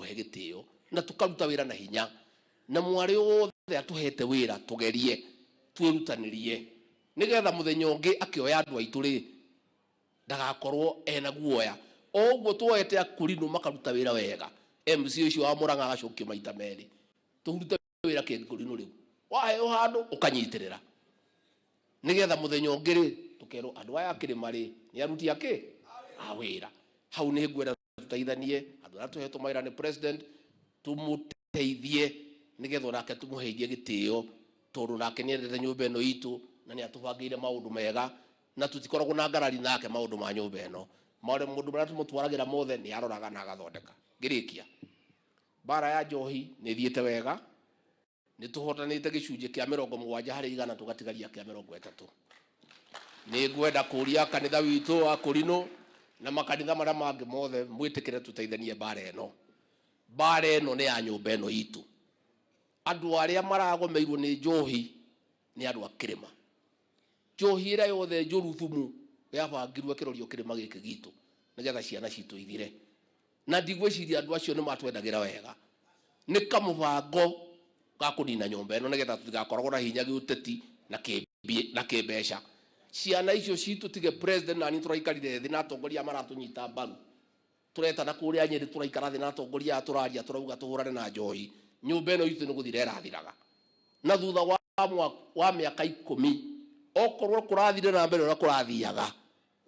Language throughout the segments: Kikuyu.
Tũkamũhe gĩtĩo na tũkaruta wĩra na hinya, na mwarĩ wothe atũhete wĩra tũgerie twĩrutanĩrie nĩgetha mũthenya ũngĩ akĩoya andũ aitũ rĩ, ndagakorwo ena guoya. O ũguo tuoete akũrinũ makaruta wĩra wega, MC ũcio wa Murang'a agacokio maita merĩ. Tũrute wĩra kĩngũrinũ rĩu, waheo handũ ũkanyitĩrĩra nĩgetha mũthenya ũngĩ rĩ, tũkerwo andũ aya akĩrĩma rĩ, nĩ aruti akĩ a wĩra. Hau nĩ ngwenda tũteithanie, andũ arĩa tũhetwo mawĩra nĩ president tũmũteithie nĩgetha onake tũmũheithie gĩtĩo, tondũ nake nĩ endete nyũmba ĩno itũ na nĩ atũbangĩire maũndũ mega, na tũtikoragwo na ngarari nake maũndũ ma nyũmba ĩno. Maũndũ marĩa tũmũtwaragĩra mothe nĩ aroraga na agathondeka. Ngĩrĩkia, mbara ya njohi nĩ ĩthiĩte wega, nĩ tũhotanĩte gĩcunjĩ kĩa 70%, tũgatigaria kĩa 30. Nĩ ngwenda kũria kanitha witũ wa Kũrinũ na makanitha marĩa mangĩ mothe mwĩtĩkĩre tũteithanie mbara ĩno. Mbara ĩno nĩ ya nyũmba ĩno itũ. Andũ arĩa maragomeirwo nĩ njohi nĩ andũ a kĩrĩma. Njohi ĩrĩa yothe njũru thumu yabangirwo ĩkĩrorio kĩrĩma gĩkĩ gitũ nĩgetha ciana citũ ithire, na ndigwĩciria andũ acio nĩ matwendagĩra wega. Nĩ kamũbango ga kũnina nyũmba ĩno nĩgetha tũtigakoragwo na hinya gĩũteti na kĩmbeca. Ciana icio citũ, tige president na niĩ tũraikarire thĩ na atongoria maratũnyita mbaru, tũretana kũrĩa Nyĩrĩ, tũraikara thĩ na atongoria aya, tũraria, tũrauga tũhũrane na njohi. Nyũmba ĩno itũ nĩ gũthira ĩrathiraga, na thutha wa mĩaka 10, okorwo kũrathire na mbere ũrĩa kũrathiaga,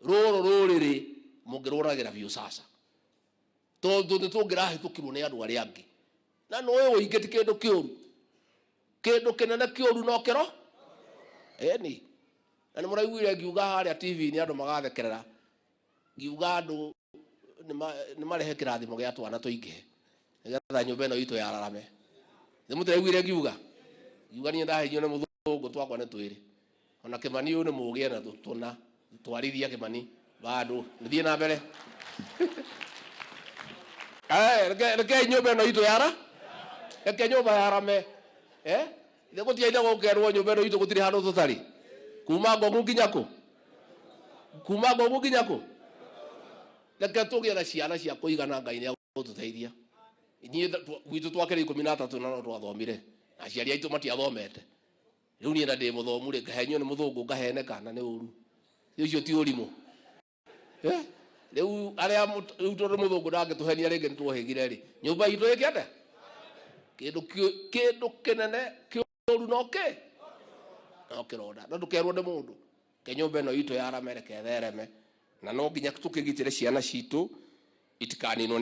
rũrũ rũrĩrĩ mũngĩrũragĩra biũ sasa, tondũ nĩ tũngĩrahĩtũkirwo nĩ andũ arĩa angĩ. Na nĩ ũingĩ ti kĩndũ kĩũru, kĩndũ kĩnene kĩũru no kĩro ĩni. Na nĩ mũraiguire ngiuga harĩa TV-inĩ, andũ magathekerera, ngiuga andũ nĩ marehe kĩrathimo gĩa twana tũingĩhe nĩgetha nyũmba ĩno itũ yararame. Nĩ mũtiraiguire ngiuga niĩ ndahenyio nĩ mũthũngũ, twakwa nĩ twĩrĩ, ona Kĩmani ũyũ nĩ mũgĩ ena tũna twarithia Kĩmani bado nĩthiĩ na mbere. Reke nyũmba ĩno itũ yara, reke nyũmba yarame. Ithe gũtiaine gũkerwo nyũmba ĩno itũ gũtirĩ handũ tũtarĩ, kuma Ngongu nginya kũ, kuma Ngongu nginya kũ. Reke tũgĩe na ciana cia kũigana, Ngai nĩ agũtũteithia. Inyuĩ gwitũ twakĩrĩ 13 na no twathomire, na aciari aitũ matiathomete. Rĩu niĩ na ndĩ mũthomu rĩ, ngahenyio nĩ mũthũngũ ngaheneka, na nĩ ũru ũcio, ti ũrimũ. Rĩu arĩa rĩu tondũ mũthũngũ ndangĩtũhenia rĩngĩ, nĩ tuohĩgire rĩ, nyũmba itũ ĩke atĩa? Kĩndũ kĩnene kĩũru no kĩ no kĩronda, na ndũkerwo nĩ mũndũ. Ke nyũmba ĩno itũ yarame, reke ĩthereme, na no nginya tũkĩgitĩre ciana citũ itikaninwo.